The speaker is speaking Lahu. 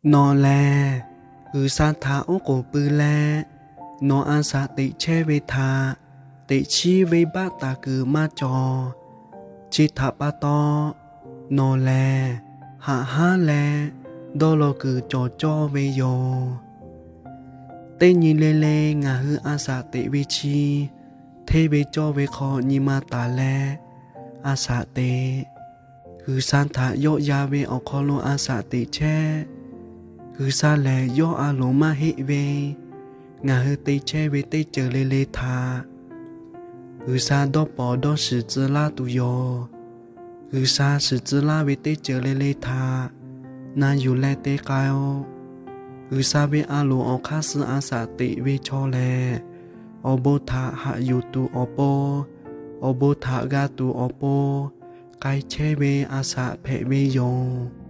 Nawˬ lehˬ, G'uiˬsha htaꞈ oˉ k'oˍ pui leh, nawˬ a shaꞈ teꞈ chehˇ ve htaꞈ teꞈ chiˉ venˇbaˆ taˍ kuiˬ maˇ cawˬ. Chi htaꞈ pa taw, nawˬ lehˬ haꞈ hanˉ leh dawˇ law kuiˬ cawˬ cawˇ ve yoˬ. Teˇ nyi le le ngaˬ hui a shaꞈ teꞈ ve chi, hteˇ ve cawˇ ve hk'aw nyi ma taˍ leh a shaꞈ teꞈ. G'uiˬsha htaꞈ yawˆ yan ve awˬ hk'aw lo a shaꞈ teꞈ chehˇ. G'uiˬsha lehˬ yawˇ a loˍ maˇ heˆ ve, ngaˬ hui te chehˇ ve teˇ ceuˬ le le htaꞈ G'uiˬsha dawˇ pawnˍ dawˇ shiˍ tcuh laˇ tuˬ yoˬ. G'uiˬsha shiˍ tcuh laˇ ve teˇ ceuˬ le le htaꞈ na yuˬ leh te k'ai-o. G'uiˬsha ve a loˍ awˬ hk'aˇ suh a shaꞈ teꞈ ve chaw lehˬ, awˬ bon htaꞈ haꞈ yuˬ tuˬ awˬ pon, awˬ bon htaꞈ g'a tuˬ awˬ pon k'ai chehˇ ve a shaꞈ hpehꞈ ve yoˬ.